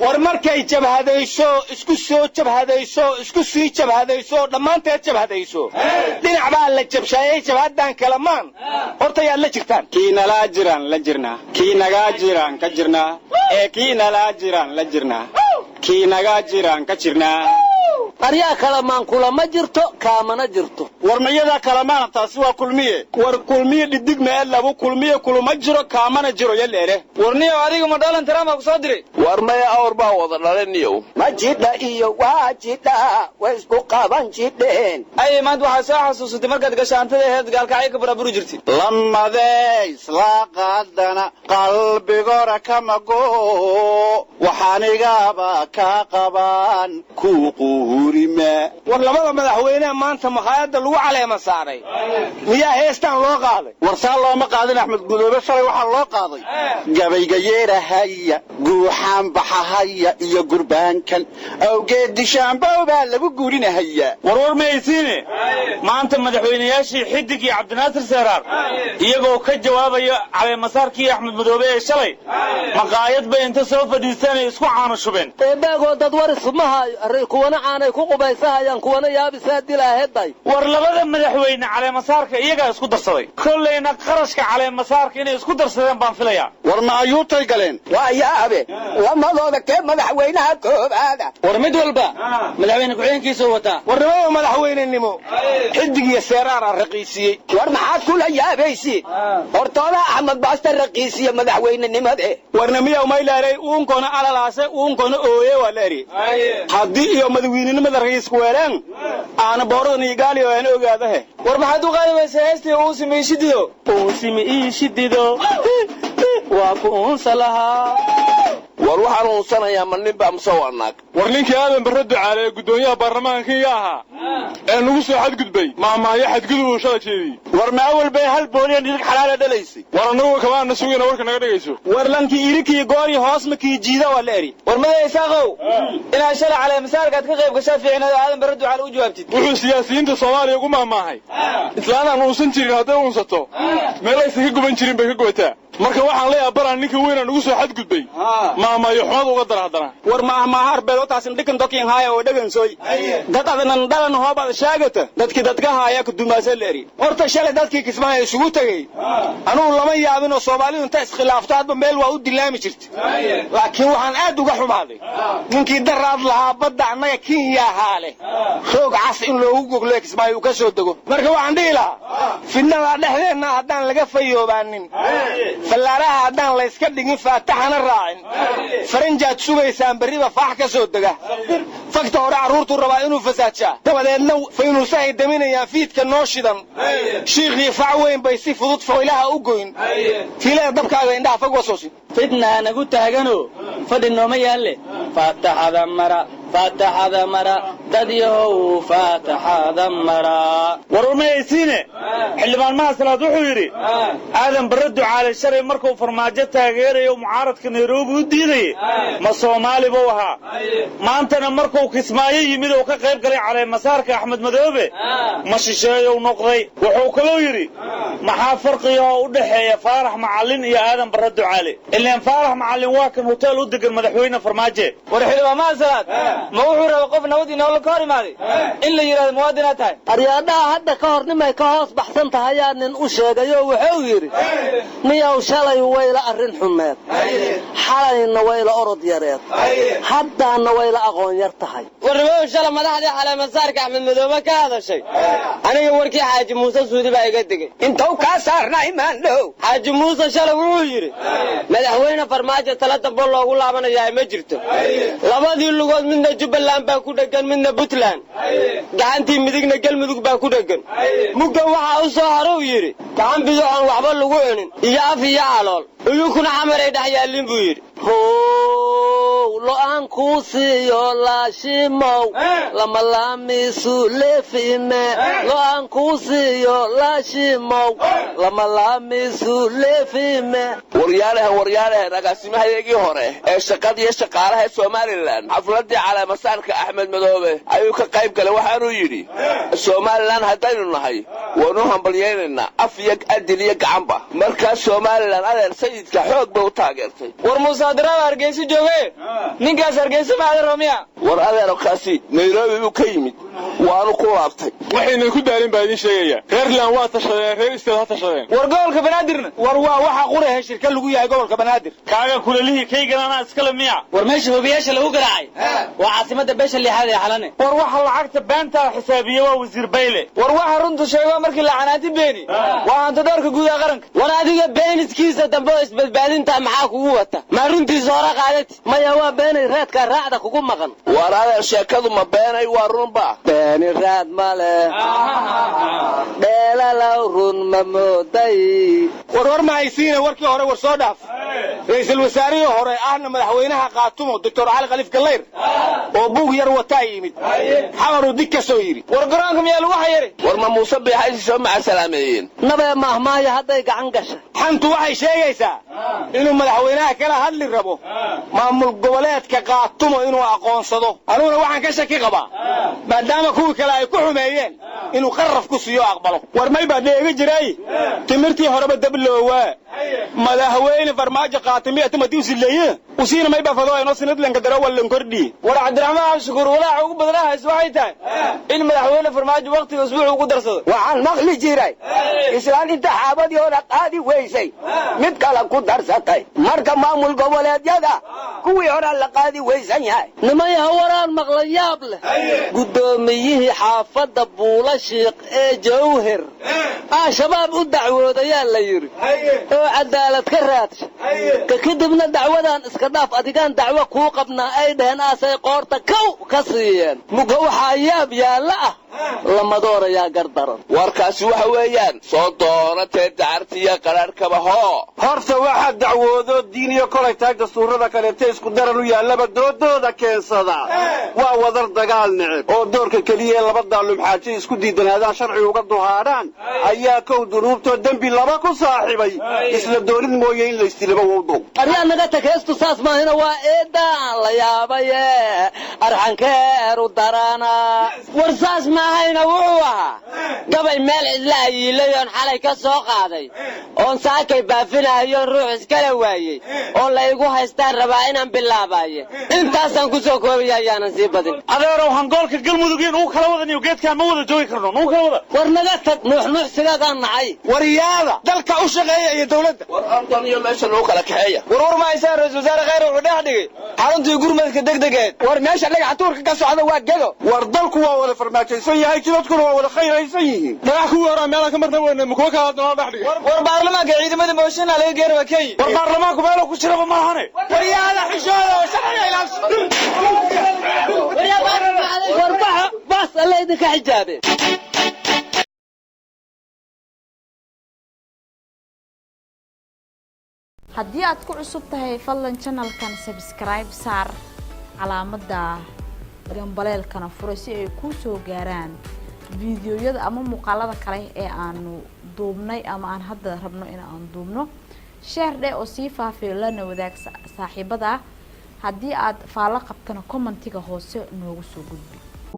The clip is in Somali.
War markay jabhadayso, isku soo jabhadayso, isku sii jabhadayso, dhammaanteed jabhadayso, dhinac baa la jabshaayey. Jabhaddan kalamaan horta yaad la jirtaan? Kii nalaa jiraan la jirnaa, kii nagaa jiraan ka jirnaa, ee kii nalaa jiraan la jirnaa, kii nagaa jiraan ka jirnaa. Aryaa, Kalamaan kulama jirto, kaamana jirto. War mayadaa Kalamaana? Taasi waa Kulmiye. War Kulmiye dhidig mee labu Kulmiye kuluma jiro, kaamana jiro yaleere. War niyow, adiga ma Donald Trump aa ku soo diray? War maya, awr baa wada dhalaniyow. Ma jidha iyo waa jidha way isku qaban jidheen. Aye, maanta waxaa soo xasuusatay markaad gashaantada aheed Gaalkacyo ka baraburi jirtay. Lamadee isla qaadana qalbigora kama go, waxaanigaba ka qabaan ku quurime. War labada madaxweyneha maanta makhaayadda lagu caleema saaray miyaa heestaan loo qaaday? War saa looma qaadin. Axmed Gudoobe shalay waxaa loo qaaday gabayga yeerahaya, guuxaan baxahaya iyo gurbaankan awgeed dishaanbow baa lagu guurinahayaa. War war mahaysiine, maanta madaxweynayaashii Xidig iyo Cabdinaasir Seeraar iyagoo ka jawaabaya caleemasaarkii Axmed Madoobe ee shalay, maqaayad bay inta soo fadhiisteen ay isku caano shubeen. Eebaagoo, dad war isuma haayo array, kuwana caanay ku qubaysahayaan, kuwana yaabisaa dilaaheday. War labada madaxweyne caleemasaarka iyagaa isku darsaday, kollayna qarashka caleemasaarka inay isku darsadeen baan filayaa. War ma ayuutay galeen? Waa yaabe, lamadooda kee madaxweynaha koobaada? War mid walba madaxweyne ku-xigeenkiisuu wataa. War nimada madaxweynenimo Xidig iyo Seeraar aa raqiisiyey. War maxaad kula yaabaysiin? Hortooda Axmed Baasta raqiisiya madaxweynenimade. Warna miyaw maylaaray, uunkona alalaase, uunkona ooye waa la eri. Haddii iyo madaxweynenimada ra'iisku weeleen aana booradan iyo gaaliyo aan ogaadahe. War maxaad u qaadi waysa heestii "Uusimi ishidido"? Uusimi iishidido waa ku uunsa lahaa. War waxaan uunsanayaa ma nin baa mise waa naag? War ninkii Aadan Barre Ducaale ee guddoomiyaha baarlamaanka Kenya ahaa ee nagu soo xadgudbay, maahmaahyo xadgudub uu shala jeediyey. War ma awal bay hal booliya dhirig xalaala dhalaysay? War annagu kamaana sugayna, warka naga dhegayso. War lankii irikii goori hoos makii jiida waa la eri. War mada Isaaqow, inaad shalay caleemasaarkaad ka qayb gashaa fiicnayd oo Aadan Barre Ducaale u jawaabtid. Wuxuu siyaasiyiinta Soomaaliya ugu maahmaahay islaanaan uusan jirin hadday uunsato, meel aysan ka guban jirin bay ka gubataa. Marka waxaan leeyahay baraan ninka weynaa nagu soo xadgudbay maahmaayo xumad uga dara haddana. War maahmaahar beelotaasin dhikan dokin haaya oo dhegansoy, dad adanan dhalan hoobaad sheegata, dadkii dadka haaya kudumaasa la eri. Horta shalay dadkii Kismaayo isugu tegey anugu lama yaabin, oo Soomaalidu inta iskhilaafto hadba meel waa u dilaami jirta. Laakiin waxaan aad uga xumaaday ninkii daraad lahaa badda annaga Kenya ahaa leh, roog cas in loogu goglo Kismaayo uu ka soo dego. Marka waxaan dhihi lahaa, fidnada dhexdeenna haddaan laga fayoobaanin, fallaaraha haddaan layska dhigin, faataxana raacin, faranjaad sugaysaan berriba faax ka soo dega. Fagta hore carruurtuu rabaa inuu fasaadshaa, dabadeedna faynuusahay daminayaan fiidka noo shidan. Shiikhii fac weyn bay si fudud foylaha u goyn, fiilada dabkaaga indhaha fag wasoosin. Fidnaa nagu taagano, fadhi nooma yaalle, faataxada mara, faataxada mara, dad yahow, faataxada mara. War war mahaysiine, xildhibaan Mahasalaad wuxuu yidhi Aadan Barre Ducaale shalay markuu Farmaajo taageerayo, mucaaradka Nairobi u diidayay, ma Soomaali buu ahaa? Maantana markuu Kismaayo yimid oo ka qayb galay caleemasaarka Axmed Madoobe, ma shisheeyow noqday? Wuxuu kaloo yidhi, maxaa farqiga oo u dhexeeya Faarax Macallin iyo Aadan Barre Ducaale? Ilaan Faarax Macallin waa kan hotel u degan madaxweyne Farmaajo. War xildhibaan Mahasalaad ma wuxuu raba qof nabad inoolo ka hor imaaday in la yidhahdo muwaadinaad tahay? Aryaadhaha, hadda ka hor nimay ka hoos baxsan tahayaa nin u sheegayoo wuxuu yidhi: "Niyow, shalay wayla arrin xumeed, xalayna wayla orod yareed, haddaanna wayla aqoon yar tahay." Warnimadow, shala madaxdii caleemasaarka Axmed Madoobe ka hadashay, aniga warkii Xaaji Muuse Suudi baa iga degay. Intou kaa saarnay maandhow? Xaaji Muuse shalay wuxuu yidhi madaxweyne Farmaajo tala dambo loogu laabanayaa ma jirto. Labadii lugood midna Jubbaland baa ku dhegan, midna Puntland, gacantii midigna Galmudug baa ku dhegan. Mugga waxaa u soo haruu yidhi gacan biduxoon waxba lagu cunin iyo af iyo calool, uyunkuna Xamaray dhex yaallin, buu yidhi. How lo-aan kuu siiyo laashimow, lama laamiisu leefime, lo-aan kuu siiyo laashimow, lama laamiisu leefime. Waryaalahan, waryaalahan, agaasimahayagii hore ee shaqada iyo shaqaalaha Somalilan xafladdii caleemasaarka Axmed Madoobe ayuu ka qayb galay. Waxaanuu yidhi: "Somalilan haddaynu nahay waanu hambalyaynaynaa af iyo adil iyo gacanba." Markaa Somalilan, adeer, sayidka xoog bay u taageertay. War Muuse Adiraaba Hargeysa jooge. Ninkaas Hargeysa ma aadan Romiya. War adeero, kaasi Nairobi buu ka yimid, waanu ku laabtay. Waxaynan ku daalin baa idiin sheegaya. Reerland waa tashadeen, reer isteed ha tashadeen. War gobolka Banaadirna? War waa waxa qurahe shirka lagu yahay gobolka Banaadir. Kaaga kulelihii kaygana anaa iskale miya? War meesha hubiyaasha lagu garaacay waa caasimadda beesha lixaad ee Xalane. War waxa lacagta beentaa xisaabiye waa wasiir Bayle. War waxa runtu sheego markii la canaanti beeni waa hantidhoorka guud ee qaranka. War adiga beeniskiisa dambe oo isbadbaadinta maxaa kugu wata? Maa runtiisa hore qaadati? Maya, waa beenay, raadkaa raacda kugu maqan. War adeer, sheekadu ma beenay, waa runba. Beeni raad male, dheelalow run ma mooday. War war ma haysiine, warkii hore war soo dhaaf. Ra'iisul wasaarihii hore ahna madaxweynaha Qaatumo, Doctor Cali Khaliif Gallayr, oo buug yar wataa yimid Xamaruu dig ka soo yidhi. War garoonka miyaa lagu xayiray? War ma Muuse Biixaysi soo macasalaameeyeen? Nabee maahmaahya hadday gacan gasha. Xantu waxay sheegaysaa inuu madaxweynaha kala hadli rabo maamul goboleedka Qaatumo inuu aqoonsado. Aniguna waxaan ka shaki qabaa, maadaama kuwii kale ay ku xumeeyeen, inuu qaraf ku siiyo aqbalo. War may baa dheegi jiray timirtii horeba dabloowaa. Madaxweyne Farmaajo qaatimiya timati usileeye usiina may baa fadoo inoo sinadlenka daro wallan kordhi. War Cabdiraxmaan Cabdishakuur, walaaca ugu badanaa hayso waxay tahay in madaxweyne Farmaajo wakhtiga usbuuc ugu darsado. Waxaan maqli jiray islaan inta xaabadii hore qaadi weysay mid kale ku darsatay. Marka maamul goboleedyada kuwii horaa la qaadi weysan yahay. Nimayaha, waraan maqla yaab leh. Guddoomiyihii xaafadda Buula Shiiq ee Jawhir Al-Shabaab u dacwoodayaa la yidhi oo cadaalad ka raadsha ka. Kadibna dacwadan iska dhaaf, adigaan dacwo kuu qabnaa ay dhaheen, aasay qoorta kow ka siiyeen. Muga waxaa yaab yaalla ah, lamadoorayaa gardaran. Warkaasi waxa weeyaan soo doonatee dacartiya qadhaadhkaba hoo. Horta waxaa dacwoodo diiniyo kolay tahay dastuurada kaleete isku daran u yaallaba doodooda keensada waa wadar dagaal neceb oo doorka keliya ee laba daalum xaaje isku diidanaadaan sharci uga duhaadhaan ayaa kow dunuubtoo dembi laba ku saaxibay isla doonid mooye in laystilaba wowdow. Aryaa naga tag, heestu saas maahina, waa eedaan la yaabaye arxankeeru darana. War saas maahayna, wuxuu ahaa gabay meel cidla ayiilay oon xalay ka soo qaaday oon saakay baafinahayoon ruux iskala waayey oo la igu haystaan rabaa inaan bilaabaye. Intaasaan ku soo koobaya, ayaanan sii badin. Adeerow, hangoolka Galmudug in uu kala wadaniyo geedkaan ma wada joogi karno, nuu kala wada. War naga tag, nuuxnuuxsigaagaan nacay. Waryaada, dalka u shaqeeya iyo dawladda. War Anton iyo meesha lagu kala kaxeeya. War war ma haysaan, ra-iisul wasaare Kheyr wuxuu dhex dhigay xaruntii gurmadka degdegeed. War meesha dhagaxa tuurka ka socda waa Gedo. War dalku waa wada farmaajaysan yahay, jidadkuna waa wada khayraysan yihiin. Dhagax kuwii horaa meelaan ka marna weyne, ma kuwa kala hadda dhex dhigay? War baarlamaanka ciidamada mooshinaa laga geeri waa Kenya. War baarlamaanku meeluu ku jiraba maahane. Waryaada, xishooda oo sharciga ilaalso. Warbaxa baas, alla idinka xijaabe. Haddii aad ku cusub tahay, fadlan channelkan subscribe saar, calaamadda gambaleelkana fura si ay kuu soo gaaraan fiidiyoyada ama muuqaalada kale ee aanu duubnay ama aan hadda rabno in aan duubno. Share dheh oo sii faafiyo, lana wadaag saaxiibada. Haddii aad faallo qabtana, commentiga hoose noogu soo gudbi.